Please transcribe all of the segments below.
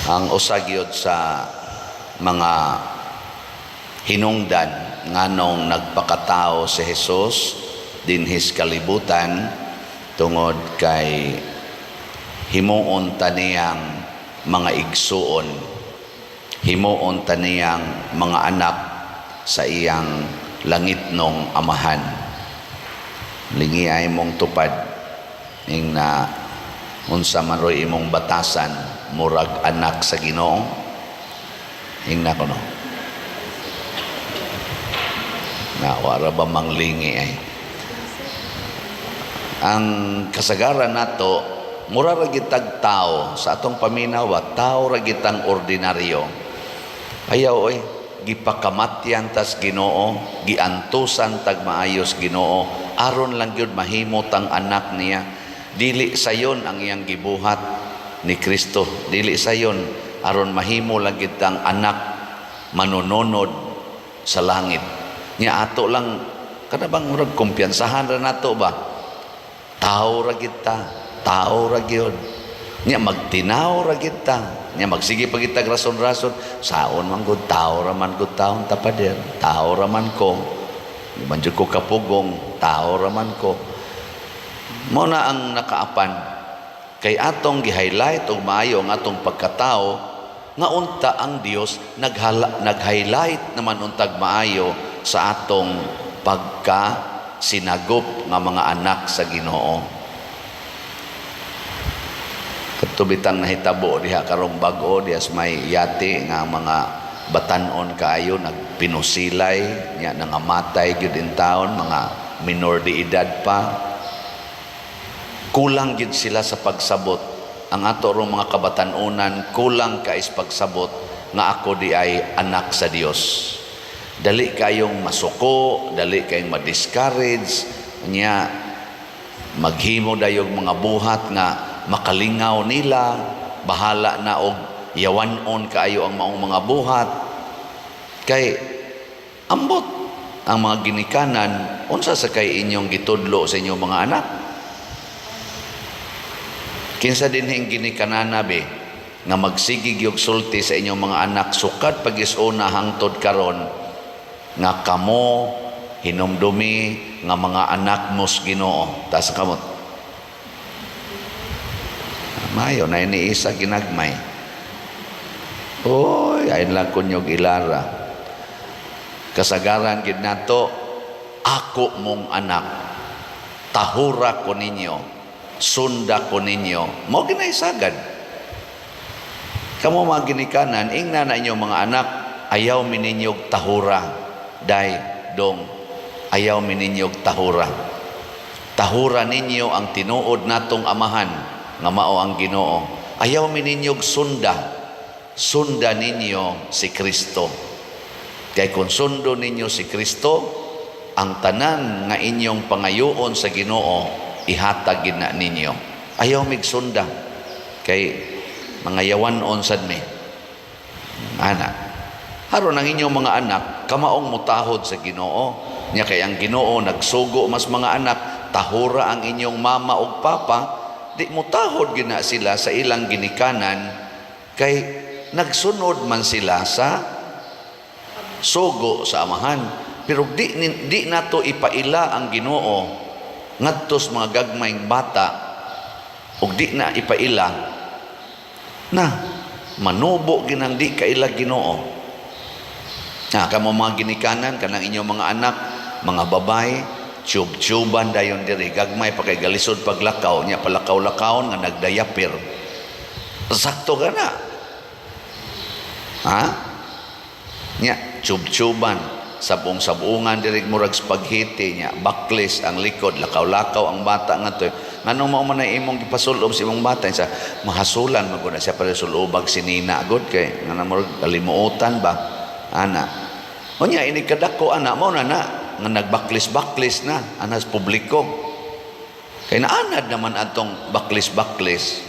Ang usa gyud sa mga hinungdan nganong nagpakatao si Jesus dinhis kalibutan, tungod kay himuon ta niyang mga igsuon, himuon ta niyang mga anak sa iyang langitnong Amahan. Lingi ay mong tupad ing na unsa man roy imong batasan, murag anak sa Ginoo. Ingna kuno na wara ba manglingi ay ang kasagaran nato, mura ra gitag tao sa atong paminaw ba, tao ra gitang ordinaryo. Ayaw oy, gipakamatyan tas Ginoo, giantusan tag maayos Ginoo aron lang gyud mahimo tang anak niya. Dili sayon ang iyang gibuhat ni Kristo, dili sayon aron mahimo lang gid tang anak manunonod sa langit nya. Ato lang kada bang murag kumpiyansahan ra nato ba, tao ra gid ta, tao ra gyud nya, magtinaw ra gid ta nya, magsige pa gid tag rason-rason, saon man gud, tao ra man gud taon ta, pader, tao ra man ko, di man jud ko kapugong, tao ra man ko. Mo na ang nakaapan kay atong gi-highlight og maayo ang atong pagkatao, nga unta ang Dios nag-highlight naman untag maayo sa atong pagka sinagop nga mga anak sa Ginoo. Katubitang nahitabo diha karong bag-o diha sa may yate nga mga batanon kaayo nagpinusilay nya, nangamatay gyud in taon, mga minor de edad pa. Kulang gyud sila sa pagsabot. Ang ato rong mga kabatanunan kulang kay pagsabot nga ako di ay anak sa Dios. Dali kayong masuko, dali kayong ma-discourage nya, maghimo dayog mga buhat nga makalingaw nila, bahala na og yawanon kaayo ang maong mga buhat. Kay ambot ang mga ginikanan, unsa sa kay inyong gitudlo sa inyong mga anak? Kinsa dinhing ginikanana be nga magsigig yung sulti sa inyong mga anak sukad pag-isuna hangtod karon nga kamo hinumdumi nga mga anak mos Ginoo? Taas kamot. Mayo na ini isa ginagmay. Oy, ayon lang kunyog ilara. Kasagaran gid nato, ako mong anak, tahura ko ninyo, sunda ko ninyo. Mo ginaysagad. Kamo mga ginikanan, ingna na inyong mga anak, ayaw mi ninyog tahura. Day, dong, ayaw mi ninyog tahura. Tahura ninyo ang tinuod natong Amahan, nga mao ang Ginoo. Ayaw mi ninyog sunda. Sunda ninyo si Kristo. Kay kung sundo ninyo si Kristo, ang tanan nga inyong pangayoon sa Ginoo, ihatag gid na ninyo. Ayaw mig sunda. Kay mga yawanon sad mi. Ana. Aron ang inyong mga anak kamaong mutahod sa Ginoo. Nya kay ang Ginoo nagsugo mas mga anak, tahura ang inyong mama ug papa, di mutahod gina sila sa ilang ginikanan kay nagsunod man sila sa sugo sa Amahan. Pero di nato ipaila ang Ginoo ngadto sa mga gagmayng bata ug di na ipaila na manubo ginang di kaila Ginoo. Na kamo mga ginikanan, kanang inyong mga anak, mga babae, tube-tuban dayon diri, gagmay pa kay galisod paglakaw nya, palakaw-lakawon nga nagdayapir. Sakto ka na. Ha? Nya, tube-tuban, sabong-sabungan diri murag spaghetti nya, baklis ang likod, lakaw-lakaw ang bata nga to. Nganong mao man ay imong gipasulob sa imong bata sa mahasulan man gud na siya para sulubag si nina gud kay nga murag kalimuotan ba ana. Unya ini kadako ana mao na na nga nagbaklis-baklis na anas publiko. Kay naanad naman atong baklis-baklis.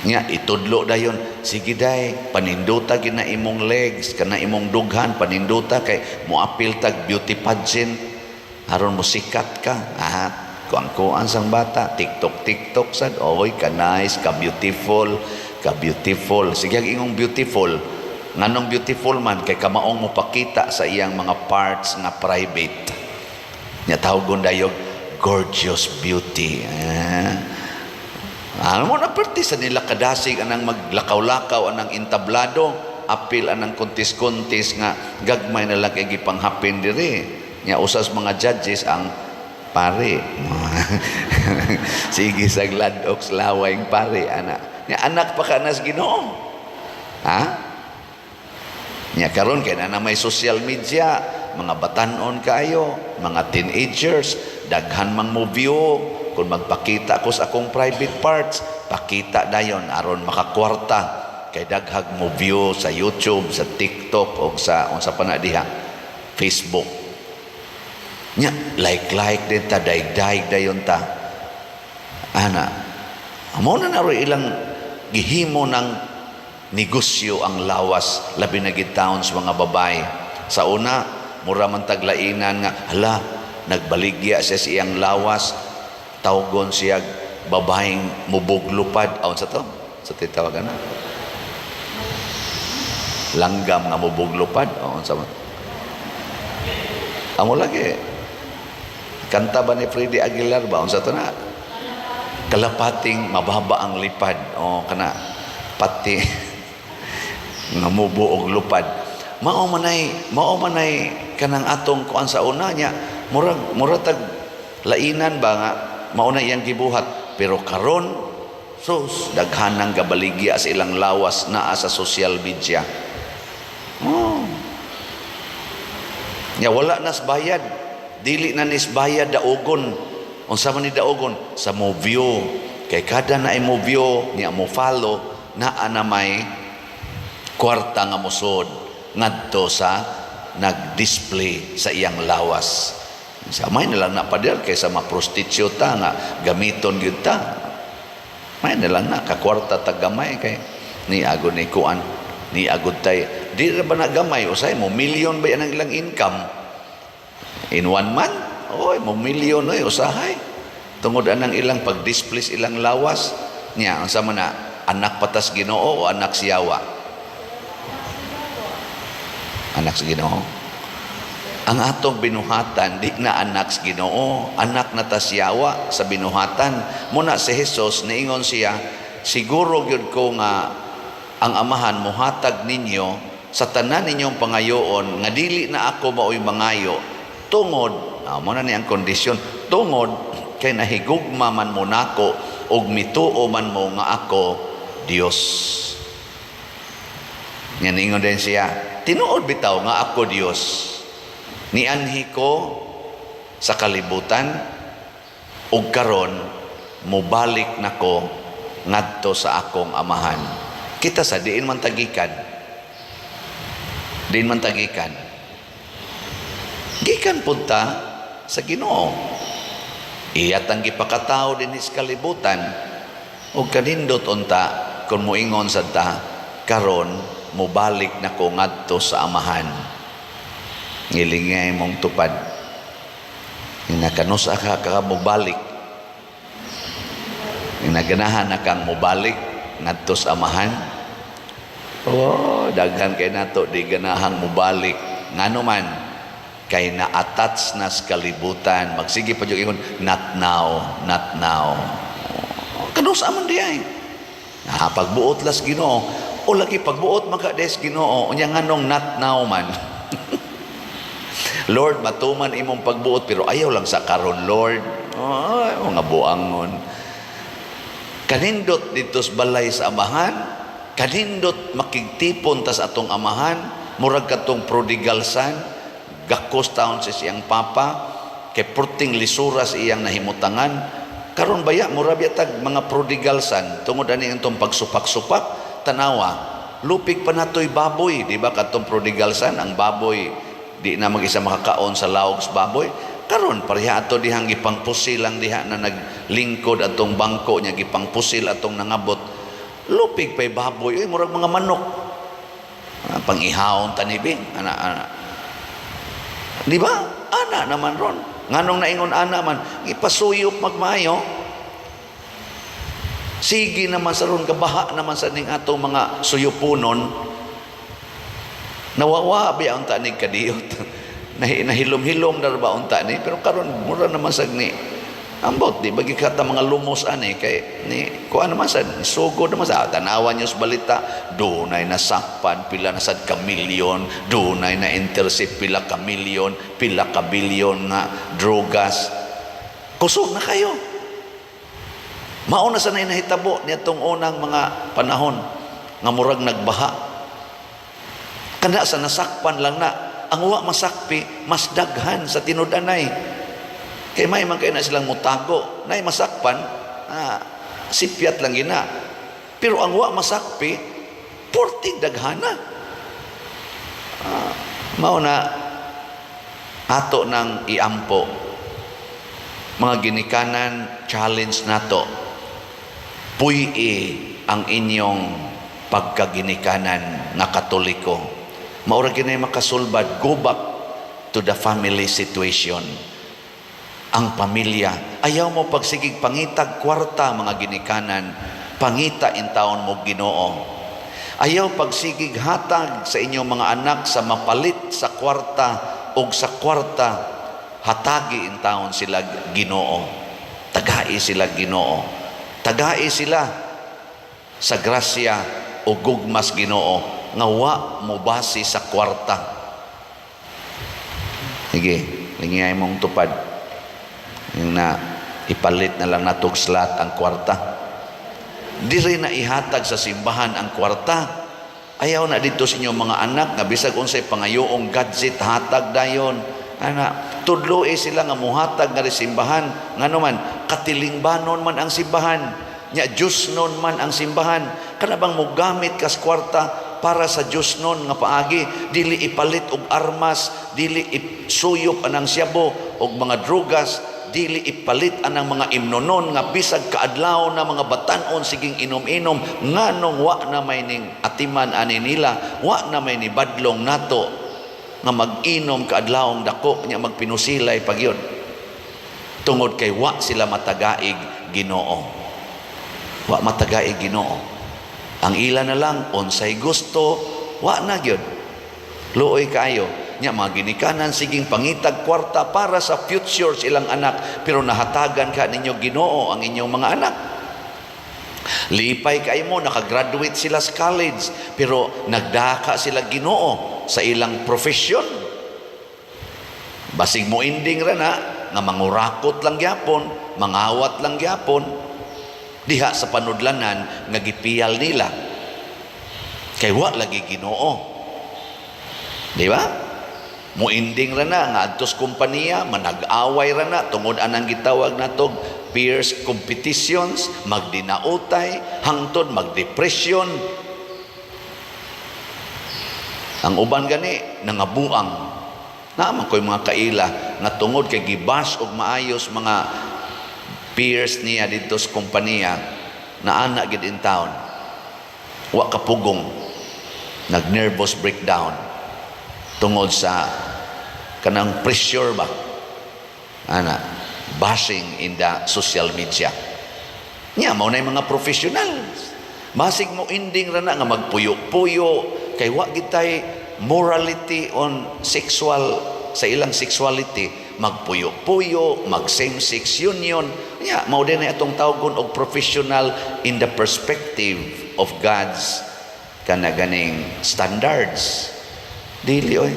Nya itudlo dayon, sige day, paninduta gina imong legs, kana imong dughan paninduta kay moapil tag beauty pageant aron mo sikat ka. Ah, kuang-kuan sang bata, TikTok TikTok sad, oy ka nice, ka beautiful, Ka beautiful. Sige, ang ingong beautiful. Nganong beautiful man? Kay kamaong mo pakita sa iyang mga parts nga private. Nya tawgon dayog gorgeous beauty. Eh. Ano mo na perti sa nila kadasig anang maglakaw-lakaw anang entablado, apil anang kontis-kontis nga gagmay na lang kay gipanghapin diri. Nya usas mga judges ang pare. Sige sa gladok laway pare ana. Nya anak pa ka nas Ginoo. Ha? Nya karon kay na may social media, mga batanon kaayo, mga teenagers, daghan mang mo view. Kung magpakita ko sa akong private parts, pakita dayon aron makakwarta kay daghag mo view sa YouTube, sa TikTok o sa unsa pa na diha, Facebook. Nya like like din ta, daig-daig dayon ta. Ana, amo na naroy ilang gihimo ng negosyo ang lawas, labi na gid taon sa mga babae. Sa una, mura man taglainan nga hala, nagbaligya siya sa iyang lawas, tawgon siya babaeng mubuglupad. Aon sa to? Sa titawagan na? Langgam nga mubuglupad. Aon sa Amo lagi. Kanta ba ni Freddie Aguilar ba? Unsa to na? Kalapating mababa ang lipad. O kana pati nga mubo og lupad. Mao manay kanang atong kuan sa una niya. Murag murag tag lainan ba nga mao na iyang gibuhat, pero karon sus, daghan nang gabaligya sa ilang lawas naa sa social media. Oh. Nya wala nas bayad. Dili na nis bayad daugon. Unsa man ni daugon? Sa mo view. Kay kada na mo view, niya mo follow, naa na may kwarta nga mosod ngadto sa nag-display sa iyang lawas. Sa may na lang na pader kaysa ma-prostitute ta nga gamiton gyud ta. May na lang na kakwarta tag gamay kay ni agod ni kuan ni agod tay di ra ba na gamay? Usay mo milyon ba yan ang ilang income in one month? Oy, mo milyon oy usahay tungod anang ilang pag-display sa ilang lawas. Niya unsa man na, anak patas Ginoo o anak siyawa? Anak sa Ginoo. Ang atong binuhatan di na anak sa Ginoo, anak na ta siyawa sa binuhatan. Muna si Jesus niingon siya, "Siguro gyud ko nga ang Amahan mohatag ninyo sa tanan ninyong pangayoon nga dili na ako maoy mangayo, tungod mo na ni ang kondisyon, tungod kay nahigugma man mo nako ug mituo man mo nga ako Dios." Nga niingon din siya, "Tinuod bitaw nga ako Dios. Nianhi ko sa kalibutan ug karon mobalik nako ngadto sa akong Amahan." Kita sa diin man tagikan. Diin man tagikan. Gikan punta sa Ginoo. Iyat ang gipakatao dinhi sa kalibutan ug kanindot unta kung moingon sad ta, "Karon mobalik na ko ngadto sa Amahan." Ngilingay mong tupad. Inakanusa ka ka mobalik? Inaganahan na kang mobalik ngadto sa Amahan? Oh, daghan kay nato di ganahang mobalik. Ngano man? Kay na-attach na sa kalibutan. Magsige pa jud ingon, "Not now, not now." Kanusa man di ay. Ah, pagbuot las Ginoo. O lagi pagbuot man ka des Ginoo, unya nganong not now man? Lord, matuman imong pagbuot pero ayaw lang sa karon, Lord. Ay, mga buangon. Kanindot dito sa balay sa Amahan, kanindot makigtipon tas atong Amahan, murag katong prodigal son, gakos taon sa siyang papa, kay purting lisura sa iyang nahimutangan. Karon baya, mura biya tag mga prodigal son, tungod ani ang pagsupak-supak, tanawa, lupig pa natoy baboy, di ba katong prodigal son, ang baboy, di na mag-isa makakaon sa lawog sa baboy. Karon pareha ato dihang gipangpusil lang diha na naglingkod atong bangko niya, gipangpusil atong nangabot. Lupig pa'y baboy, uy, murag mga manok. Ah, pang-ihawon tanibi, ana ana. Di ba? Ana naman ron. Nganong naingon ana man, ipasuyop magmayo. Sige naman sa ron, kabaha naman sa ning atong mga suyupunon. Nawawa biya unta ni kadiyot. Nahilom-hilom na ba unta ni, pero karon mura naman sag ni ambot di bagi kata mga lumos ani kay ni kuan naman sa sugod naman sa tanawan niyo sa balita, dunay nasakpan pila na sad ka milyon, dunay na intercept pila ka milyon, pila ka bilyon nga drogas. Kusog na kayo. Mao na sa nahitabo niadtong unang mga panahon nga murag nagbaha. Kana sa nasakpan lang na. Ang wa masakpi mas daghan sa tinud-anay. Kay may man kay na silang mutago, nay masakpan, sipyat lang gina. Pero ang wa masakpi, porting daghana. Mao na ato nang iampo, mga ginikanan, challenge nato. Puy-i ang inyong pagkaginikanan nga Katoliko. Maura ginay makasulbad. Go back to the family situation. Ang pamilya. Ayaw mo pagsigig pangitag kwarta, mga ginikanan, pangita intawon mo Ginoo. Ayaw pagsigig hatag sa inyong mga anak sa mapalit sa kwarta og sa kwarta, hatagi intawon sila Ginoo. Tagai sila Ginoo. Tagai sila sa grasya o gugmas Ginoo nga wa mo base sa kwarta. Sige, lingiyay mong tupad. Yung na ipalit na lang natog slot ang kwarta. Diri na ihatag sa simbahan ang kwarta. Ayaw na dito sa inyong mga anak nga bisag unsay pangayoong gadget, hatag dayon. Ana, tudloe sila nga muhatag nga simbahan. Ngano man katilingbanon man ang simbahan. Nya Diyosnon man ang simbahan. Kana bang mogamit kas kwarta para sa Diyosnon nga paagi, dili ipalit og armas, dili isuyop anang syabo og mga drogas, dili ipalit anang mga imnonon nga bisag kaadlaw na mga batan-on siging inom-inom. Nganong wa na may ning atiman ani nila, wa na may ni badlong nato nga mag-inom kaadlawong dako nya magpinusilay pagyon tungod kay wa sila matagaig Ginoo. Wa matagaig Ginoo. Ang ila na lang unsay gusto. Wa na gyud. Luoy kaayo. Nya mga ginikanan, siging pangitag kwarta para sa future sa ilang anak, pero nahatagan ka ninyo Ginoo ang inyong mga anak? Lipay kay mo nakagraduate sila sa college, pero nagdaka sila Ginoo sa ilang profession. Basig mo ending ra na nga mangurakot lang gyapon, mangawat lang gyapon diha sa panudlanan nga gipiyal nila kay wa lagi Ginoo, di ba? Mo ending ra na nga adtos kompanya manag-away ra na tungod anang gitawag natog peers competitions, magdinautay hangtod magdepression. Ang uban gani nangabuang. Naa man ko'y mga kaila nga tungod kay gibash og maayos mga peers niya didto sa kompanya, na ana gid in town, wa kapugong, nag nervous breakdown tungod sa kanang pressure ba ana, bashing in the social media nya. Mao na mga professional, basig mo ending ra na nga magpuyo-puyo kay wa gitay morality on sexual, sa ilang sexuality, magpuyo-puyo, mag same sex union. Nya mao din na atong tawgon og professional in the perspective of God's kana ganing standards. Dili oy,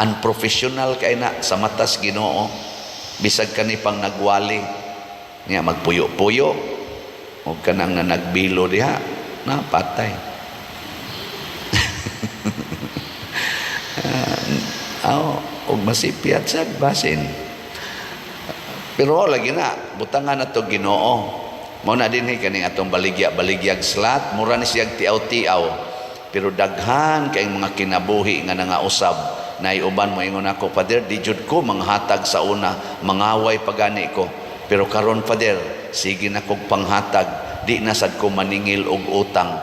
unprofessional kay na sa matas Ginoo bisag kani pang nagwali niya, magpuyo-puyo og kanang na nagbilo diha na patay. Aw, og masipyat sad basin. Pero lagi na butangan na to Ginoo. Mao na dinhi kaning atong baligya baligyag slot, mura ni siyag tiaw-tiaw, pero daghan kay mga kinabuhi nga nangausab. Nay uban mo ingon ako, "Father, di jud ko manghatag sa una, mangaway pagani ko. Pero karon, Father, sige na kog panghatag, di na sad ko maningil og utang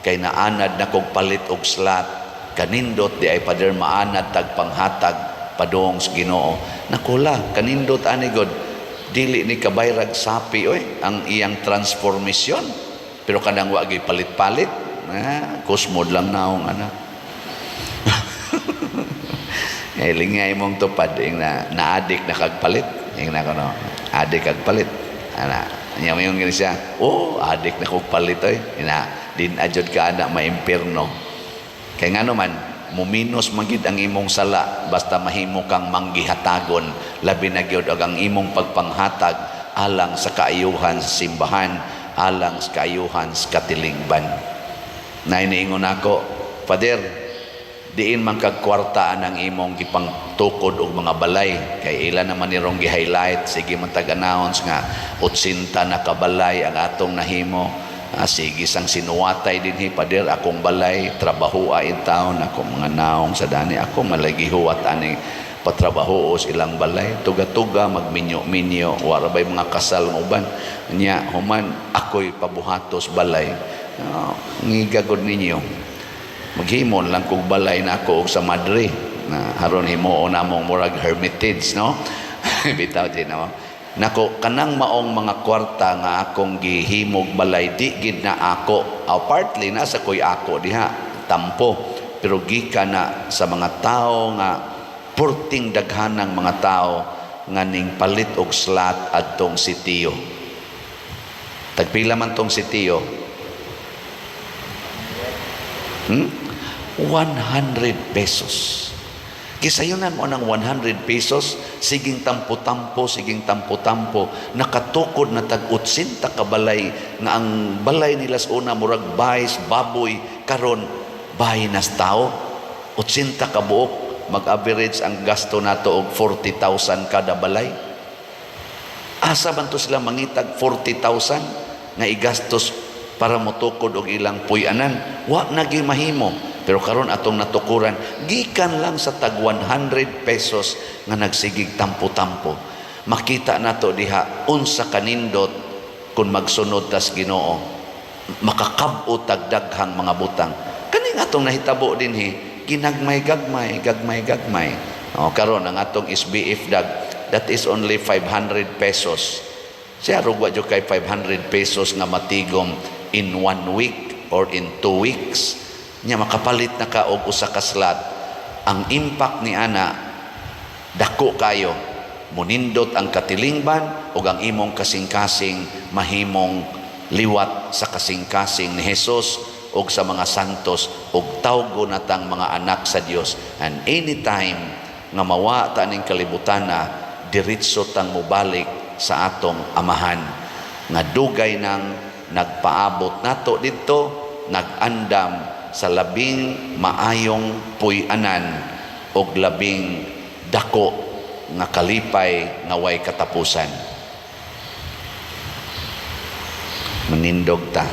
kay naanad na kog palit og slot. Kanindot di ay, Father, maanad tag panghatag padung sa Ginoo." Nakula kanindot ani god. Dili ni kabayrag sapi oy ang iyang transformation. Pero kanang wa gyud palit-palit, ah, kusmod lang naong ana. Eh, lingay mong tupad, ing na naadik na kagpalit. Ing na kono, adik kagpalit. Ana, nya mo yung gini siya, "Oh, adik na kog palit oy." Ina, din ajud ka ana maimpirno. Kay ngano man, muminos man gid ang imong sala basta mahimo kang manggihatagon, labi na gyud og ang imong pagpanghatag alang sa kaayuhan sa simbahan, alang sa kaayuhan sa katilingban. Nainiingon ako, "Father, diin man kag kwarta ang imong gipangtukod og mga balay?" Kay ila naman ni rong gi-highlight, sige man tag-announce nga 80 na kabalay ang atong nahimo. Ah, sige sang sinuwatay dinhi, "Pader, akong balay trabaho in town ako mga naong sa dani ako malagi huwat ani patrabaho sa ilang balay, tuga-tuga magminyo-minyo, wara bay mga kasal ng uban nya human ako'y pabuhatos balay." Ngigagod ninyo, maghimon lang kog balay na ako og sa madre na haron himuon namong murag hermitage, no? Bitaw di no. Nako, kanang maong mga kwarta nga akong gihimog balay, di gid na ako. Aw, partly na sa koy ako diha tampo, pero gikan na sa mga tao nga purting daghanang mga tao nga ning palit og slot adtong sitio. Tagpila man tong sitio? 100 pesos. Kisayunan mo ng 100 pesos, siging tampo-tampo, siging tampo-tampo, nakatukod na tag 80 ka balay nga ang balay nila sa una murag bays, baboy, karon bahay nas tao. 80 ka buok, mag-average ang gasto nato og 40,000 kada balay. Asa man to sila mangitag 40,000 nga igastos para motukod og ilang puy-anan? Wa na gyud mahimo. Pero karon atong natukuran gikan lang sa tag 100 pesos nga nagsigig tampo-tampo. Makita nato diha unsa kanindot kung magsunod tas Ginoo. Makakab-o tag daghang mga butang. Kaning atong nahitabo dinhi, ginagmay-gagmay, gagmay-gagmay. O karon ang atong SBF dag, that is only 500 pesos. Siya rugwa jud kay 500 pesos nga matigom in one week or in 2 weeks. Nya makapalit na ka og usa ka slot. Ang impact ni ana dako kayo. Munindot ang katilingban ug ang imong kasing-kasing mahimong liwat sa kasing-kasing ni Jesus ug sa mga santos ug tawgo natang mga anak sa Dios. And anytime nga mawa ta ning kalibutan na, diretso tang mobalik sa atong amahan nga dugay nang nagpaabot nato didto, nag-andam sa labing maayong puy-anan og labing dako nga kalipay nga way katapusan. Manindog ta.